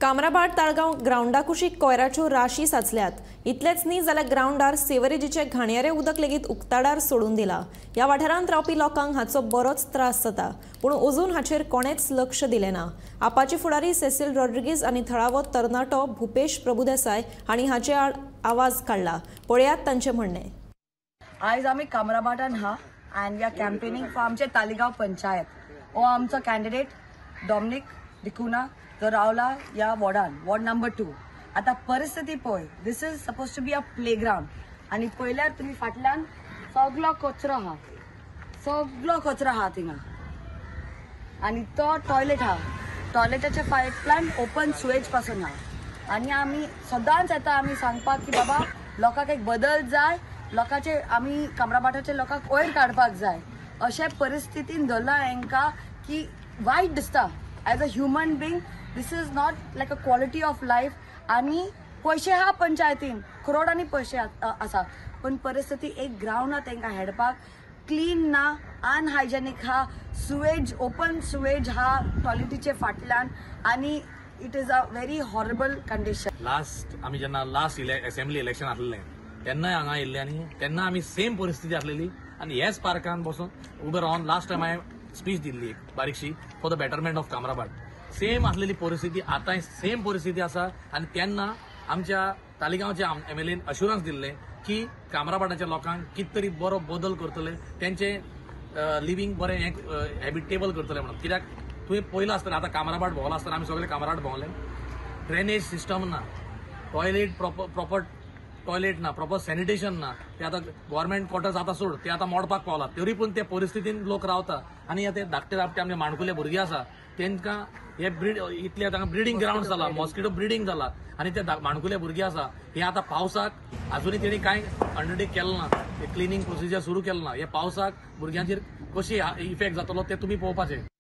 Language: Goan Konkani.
कामराभाट ताळगांव ग्रावंडा कुशीक कोयराच्यो राशी साचल्यात. इतलेंच न्ही जाल्यार ग्रावंडार सिवरेजीचे घाणयारे उदक लेगीत उक्ताडार सोडून दिला. ह्या वाठारांत रावपी लोकांक हाचो बरोच त्रास जाता, पूण अजून हाचेर कोणेच लक्ष दिलें ना. आपाचे फुडारी सेसील रॉड्रिगीज आनी थळावो तरणाटो भूपेश प्रभुदेसाय हांणी हाचे आड आवाज काडला. पळयात तांचें म्हणणें. आयज आमी कामराभाटान हा and we are campaigning for आमचे तालिगांव पंचायत. हो आमचो कॅन्डिडेट डॉमनिक डिकुना जो रावला ह्या वॉर्डान, वॉर्ड नंबर 2. आतां परिस्थिती पळय, this is suppose to be a playground आनी पळयल्यार तुमी फाटल्यान सगलो कचरो आहा, सगलो कचरो आहा थिंगा आनी तो टॉयलेट आहा, टॉयलेटाच्या फाटल्यान ओपन सुवेज पासून आहा. आनी आमी सदांच येता आमी सांगपाक की बाबा लोकांक एक बदल जाय, लोकांचे आमी कामराभाटाचे लोकांक वयर काडपाक जाय. अशे परिस्थितीन धरला हांकां की वायट दिसता. As a human being this is not like a quality of life. आनी पयशे आहा पंचायतीन, करोडांनी पयशे आसा, पण परिस्थिती एक ग्रावंड आहा तांकां हेडपाक, क्लीन ना, अनहायजेनीक आहा, सुवेज ओपन सुवेज आहा टॉयलेटीचे फाटल्यान आनी it is a very horrible condition. Last आमी जेन्ना लास्ट असेंब्ली इलेक्शन आसलें तेन्नाय हांगा येयल्ले आनी तेन्ना आमी सेम परिस्थिती आसलेली आनी ह्याच पार्कान बसून उबे रावन लास्ट टायम हांवें स्पीच दिल्ली एक बारीकशी for the betterment of Kamrabhat. Same आसलेली परिस्थिती आतांय सेम परिस्थिती आसा आनी तेन्ना आमच्या तालिगांवच्या एम एल एन अश्युरन्स दिल्लें की कामराभाटाच्या लोकांक कितें तरी बरो बदल करतले, तेंचे लिवींग बरें हें हॅबिटेबल करतले म्हणून. कित्याक तुवें पळयलां आसतलें, आतां कामराभाट भोंवलां आसतना आमी सगळे कामराभाट भोंवले, ड्रेनेज सिस्टम ना, टॉयलेट प्रॉपर टॉयलेट ना, प्रॉपर सॅनिटेशन ना. ते आतां गव्हर्मेंट क्वॉर्टर्स आतां सोड, ते आतां मोडपाक पावला, तरी पूण ते परिस्थितीन लोक रावता. आनी ते धाकटे धाकटे आमचे माणकुले भुरगे आसा तेंकां हे ब्रीड इतले आतां ब्रिडींग ग्रावंड जाला, मॉस्किटो ब्रिडींग जाला आनी ते माणकुले भुरगे आसा हे आतां पावसाक आजुनूय तेणी कांय अंडरटेक केलें ना, क्लिनींग प्रोसिजर सुरू केलें ना. हे पावसाक भुरग्यांचेर कशी इफेक्ट जातलो ते तुमी पळोवपाचें.